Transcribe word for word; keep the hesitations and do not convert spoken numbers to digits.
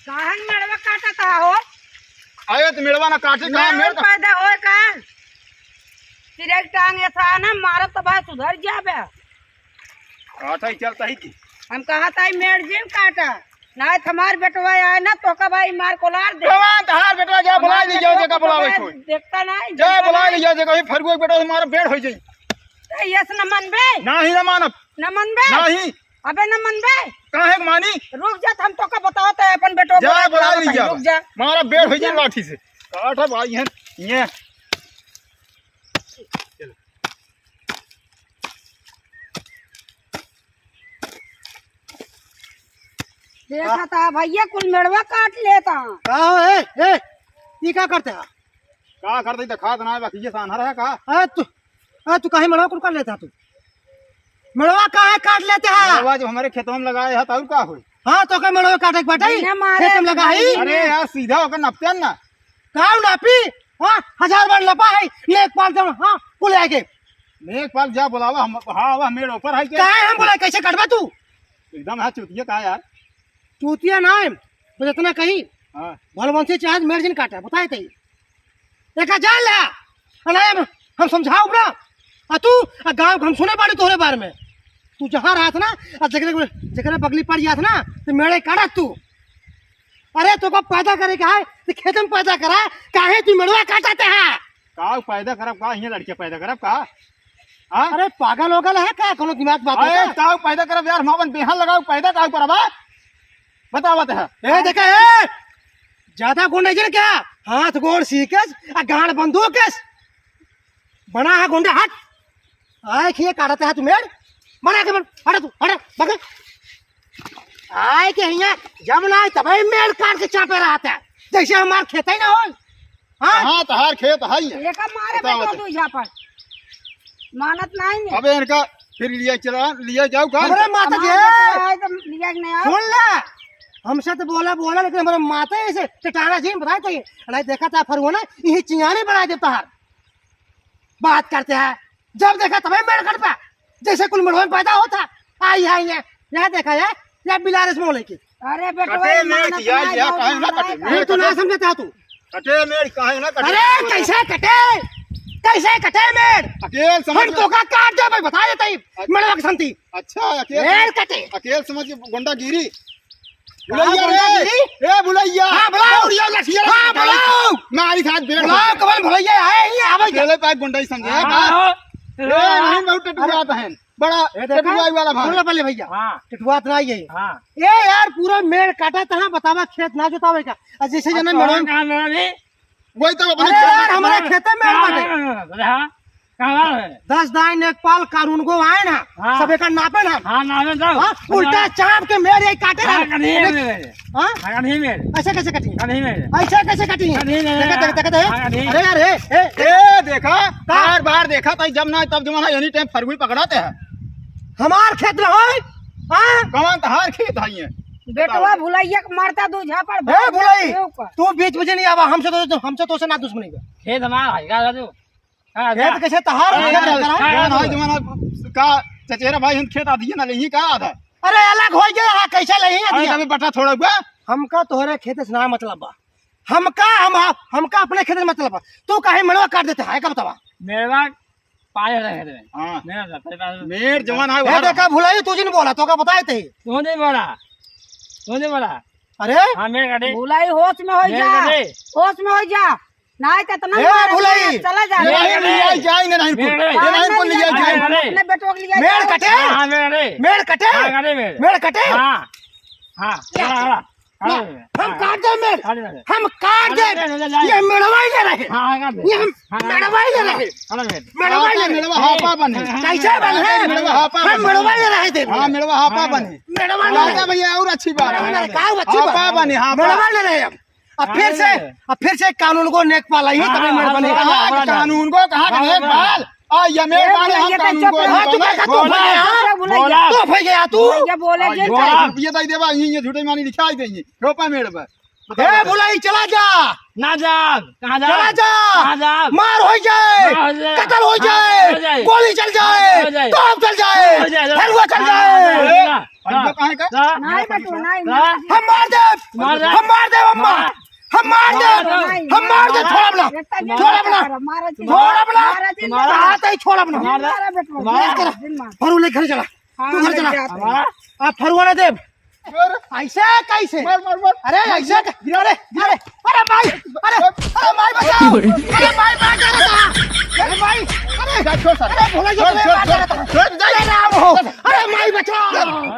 काहे मेड़वा काटत हा हो? अरे तो मेड़वा ना काटे, कहाँ मेड़वा मेड़ का? पैदा होए का? सिरे के टांग ऐसा ना मारब तो भाई सुधर जाबे। काटा ही चलता ही की। हम कहा था मेड़ जिन काटा, ना तो हमार बेटवा आए ना तो का भाई मार कोलार दे। कमान तहार बेटवा जा बुला ली जाओ, जेका बुलावे कोई। देखता नहीं, जा देखता बुला नहीं। ली जाओ, जेका ही फरुआ बेटवा हमारा बेड़ हो जाई। तो यस न मनबे? नाही न मानब। न मनबे? नाही। अबे न मनबे? काहे के मानी? रुक जा, हम तोका बतावत है, अपन बेटो जा को बुला बतावत ली है, जा। रुक जा। मारा बेड़ हो जाई लाठी से। काटा भाई है, ये। देखा था भैया, कुल मेड़वा काट लेता। का हो, ए, ए, ई का करते हा? का करते, देखात ना, बाकी ये सानहर है का? अरे तू, अरे तू काहे मेड़वा कुल काट लेता तू? मेड़वा काहे काट लेते हा? मेड़वा जो हमारे खेतवा में लगाए है, तो और का होई? हाँ, तो का मेड़वा काटे के बाटे? बिना मारे खेत में लगा है? अरे यार, सीधा होकर नपते ना। का नापी? हाँ, हजार बार नपा है, लेखपाल जब, हाँ, कुल आके। लेखपाल जा बुलावा, हम, हाँ, वह मेड़ ऊपर है के? काहे हम बोला, कैसे काटबा तू? एकदम है चूतिया का यार। चूतिया ना है, बस इतना कही। हाँ। भलवंशी चाहे मेड़ जिन काटा, बताए तई। एका जान ला, अरे हम, हम समझाओ ना। आ तू, आ गाँव के हम सुने बाड़ी तोहरे बारे में। तू जहाँ रहत ना, आ जकरे, जकरे बगली पड़ जात ना, तो मेड़े काटत तू। अरे तोका पैदा करे का है, तो खेत में पैदा करा, काहे तू मेड़वा काटत हा? का पैदा करब का? हियाँ लड़के पैदा करब का? हाँ? अरे पागल हो गल है का? कोनो दिमाग बात है अरे का? का पैदा करब यार, हम अपन बेहन लगाओ, पैदा का करब? बतावत है। ए, देखा, ए, ज्यादा गुंडा जन क्या? हाथ गोड़ सीकेस, आ गांड बंदूकेस। बना है गुंडा, हट। आए के काटत है तू मेड़? बना के बन, हट तू, हट, बगे। आए के हियाँ जब ना आए, तबे मेड़ काट के चापे रहत है। जैसे हमार खेते ही ना होई। हाँ? हाँ, तहार खेत है ये। एका मारे बताओ बेटो तो। तू झापड़। मानत नहीं है। अबे इनका फिर लिया चला, लिया जाओ का? हमरे माता जी हमारे है। बेटो आए तो लिया के नहीं आओ। सुन ले, हमसे तो बोला, बोला, लेकिन हमारे माता ऐसे चटाना जी बताए तो ये। नहीं देखा था फरुआ ना, यही चिंगारी बना दे तहार। बात करते हैं, जब देखा तबे मेड़ कट पा, जैसे कुल मेड़वा में पैदा होता। आई, आई, ये, यह देखा, ये, ये बिलारस मोले की। अरे बेटवा, कटे मेड़ मानत किया, नहीं, या बहुत काहे ना मानत कटे? नहीं। मेड़ तू ना कटे। समझता तू। कटे मेड़ काहे ना कटे? अरे कैसे कटे? कैसे कटे मेड़? अकेल समझ हम के तो का काट दे भाई, बता देते ही। अच्छा। मेड़वा की संती। अच्छा, अकेल मेड़ समझ, कटे। अकेल समझ के गुंडागिरी। बुलैया रे। ए, बुलैया। हाँ, बुलाओ। बुलैया, लठिया हाँ, लठिया। बुलाओ। मारी साथ बेड़ बुलाओ, हो। कमल भुलैया है, ये आवे जा। अकेले पाए गुंडा ही समझे, हाँ, हाँ। हाँ। ए, नहीं, बहुत टटुआ बहन। बड़ा ए, देखा? टटुआई वाला भाई। सुन लो पहले भैया। हाँ। टटुआ तो नहीं है। हाँ। ए यार, पूरा मेड़ काटा तहाँ, बतावा खेत ना जोतावे का। और जैसे जने अब मेड़वा कहाँ मेड़ा नहीं? वही तो अपने अरे खेत यार, में हमारे खेते में कहाँ बाटे। है? हाँ, कहाँ है? दस दाई लेखपाल कानून को आए ना, हाँ। सब एकर नापे ना। हाँ, नापे तो। हाँ, उल्टा चाप के मेड़ यही काटे हाँ, ना। कटही है मेरे। हाँ? हाँ, कटही मेरे। ऐसे कैसे कटी? कटही मेरे। ऐसे कैसे कटी? कटही मेरे। देखा, देखा, देखा, देखा। हाँ, कटही। अरे यार, ए, ए, ए। ए, देखा, का? बार बार देखा, तई जब ना तब जमाना any time फरवी पकड़ाते हैं। हमार खेत ना होय? हाँ? कौन तहार खेत है ये? बेटवा भुलैया के मारता दू झापड़ ए, भुलई, के ऊपर। तू बीच में नहीं आवा, हमसे तो, हमसे तो से ना दुश्मनी बा। खेत हमार है, का राजू? हाँ, खेत जा। कैसे तहार अरे, खेत यार, है, करा? कौन है जमाना का चचेरा भाई हम खेत आधी ना लेही का आधा? अरे अलग हो गया, हाँ, कैसे लेही अरे, आधी? तबे बटा थोड़ा हुआ। हमका तोहरे खेत से ना मतलब बा। हमका, हम, हमका अपने खेत से मतलब बा। तू काहे मेड़वा काट देते है, का बतावा? मेड़वा पाए रहे रे। हाँ। मेरा था, तेरे पास मेड़ जवान है, ए, वहाँ देखा, भुलाई तू जिन बोला, तो का बताए थे? तू नहीं बोला, तू नहीं बोला। अरे? हाँ, मेड़ काटे। भुलाई होश में हो मेड़ जा, काटे। होश में हो जा, नहीं तो इतना ए, मारेंगे, भुलाई। चला जा। ये नहीं लिया जाए, ये नहीं को, मेड़ काटे। ये नहीं को लिया जाए। अपने बेटों के लिए मेड़ जाओ। कटे? हाँ, हाँ, मेड़ काटे। मेड़ कटे? हाँ, काटे मेड़। मेड़ कटे? हाँ। हाँ, हाँ, हाँ। ना, हाँ, हम हाँ। काट दे मेड़। काट दे। हम काट दे। काट दे, ले जाए। ये मेड़वा ही ले रहे। हाँ, हाँ, काट दे। ये हम हाँ, हाँ। मेड़वा ही ले रहे। हाँ, हाँ। मेड़वा ही ले रहे। मेड़वा हापा बने। कैसे बने? मेड़वा हापा हम बने। मेड़वा ही ले रहे थे। हाँ, मेड़वा हापा हाँ। बने। मेड़वा ले रहे। भैया, और अच्छी बात है। मेड़वा ले रहे। का अच्छी बात? हापा बने, हापा। मेड़वा ले रहे हम। अब फिर से, हाँ। अब फिर से कानून को नेक पाला ही हाँ, तभी मेड़ हाँ, बने। हाँ, हाँ, हाँ, हाँ। कानून को कहाँ का नेक पाल? आ, ये मेरे ए, बारे हम भैया, कानून चुप को रहो, नहीं तू बोला। भैया, बोला। तू भैया, तू। भैया, बोले आज जे बोला। चाहे। ये दे देबा, ये, ये झूठे मानी दिखाई देंगे। रोपा मेड़ पर। ए, भुलाई, चला जा। ना जा। कहाँ जा? चला जा। कहाँ जा? मार हो जाए। कत्ल होइ जाए, गोली चल जाए, तोप चल जाए, फरुआ चल जाए। अरे, कहाँ है का? नहीं बेटवा, नहीं, नहीं। हम मार देब, मार दे। हम मार देब अम्मा, मार। हम मार देब, मार। हम मार देब, छोड़ब ना, मार। छोड़ब ना, मार। छोड़ब ना। मार। चाहत ही छोड़ब ना। मार। मार बेटवा, मार। मार, मार। फरुआ ले घर चला, हाँ, तू घर चला। जात हई। आप फरुआ ना देब। अरे। ऐसे कैसे? मार, मार, मार। अरे, ऐसे क-, अरे, अरे, अरे माई, अरे, अरे माई बचाओ। अरे माई, मार डाला था। अरे माई, अरे, जा, छोड़ सारे। अरे भोला जी, छोड़, अरे छोड़, मार छोड़, डाला था। छोड़, जा, अरे राम हो। अरे माई बचाओ।